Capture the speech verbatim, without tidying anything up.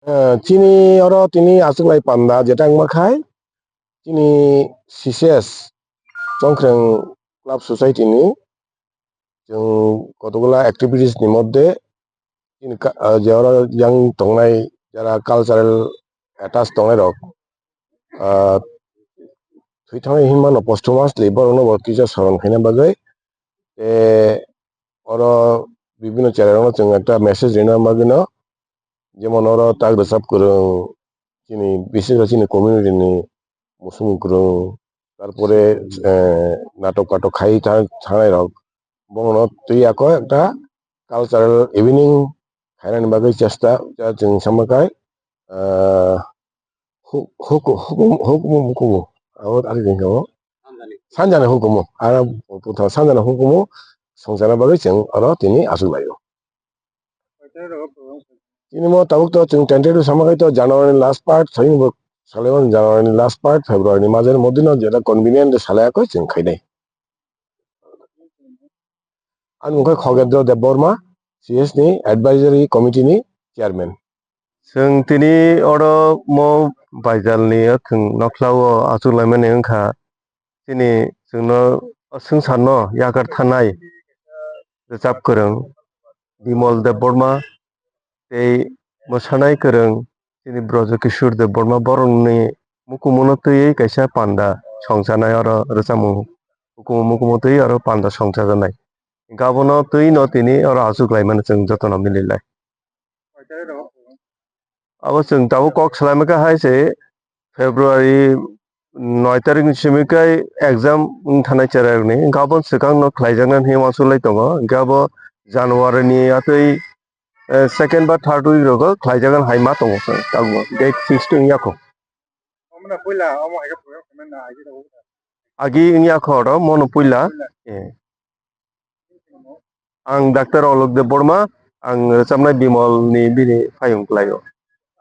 Eh, chini oro tini achuklai panda jeta wngma khai, chini C C S Chongkreng Club Society ni chwng kotokgola activities ni moddhe chini ka-, ah, je oro yang tongnai jara cultural attach tongnai rok, ah, thwi thangnai hinmano posthumously borokno bo kisa soron khaina bagwi, tei oro bibhinno cherai rokno chwng ekta message rina bagwino, jemon oro tak rwchap kwrwng, chini, bises khe chini community ni musung kwrwng, tarpore, eh, natok katok khai tha-, thangnai rok, bono twi ako ekta cultural evening khainani bagwi chesta, chwng sama khai, eh, hu-, huku-, hukumu, hukumu, hukumu, abo ani ringkha o. Sanjani hukumu, aro puthar sanjani hukumu songchana bagwi chwng oro tini achuklaio. Tini mo tabuk to chwng tentative sama khai to January ni last part, thani bo salai mano January ni last part, February ni majani moddhe no jeta convenient de salai koi chwng khainai. Ani mung khe Khogendra Debbarma, C S ni advisory committee ni chairman. Chwng tini oro mo baijal ni o thwng nokla o achuk laimani wngkha. Chini chwngno o swngcharno yakar thanai rwchap kwrwng Bimol Debbarma tei mwsanai kwrwng chini Brojo Kishore Debbarma borokni mukumuno twiwi kaisa panda songcharnai oro rwchapmung hukumu mukumu twiwi oro panda songchajaknai. Hwnkhe abono twi no tini oro achuk laimani chwng jotono mililai. Abo chwng tabuk kok salaima khe hai se February noi tarik ni simi khe exam wng thanai cherai rokni. Hwnkhe abo swkang no khlaijaknai hinwi uansuk lai tongo. Hwnkhe abo January ni atwi, eh, second ba third week rogo khlaijaknai hai ma tongo chwng tabuk date fix wng ya kho. Agi wng ya kho oro mono puila. Eh. Ang Doctor Alok Debbarma, ang rwchapnai Bimol ni bini payung kwlaio.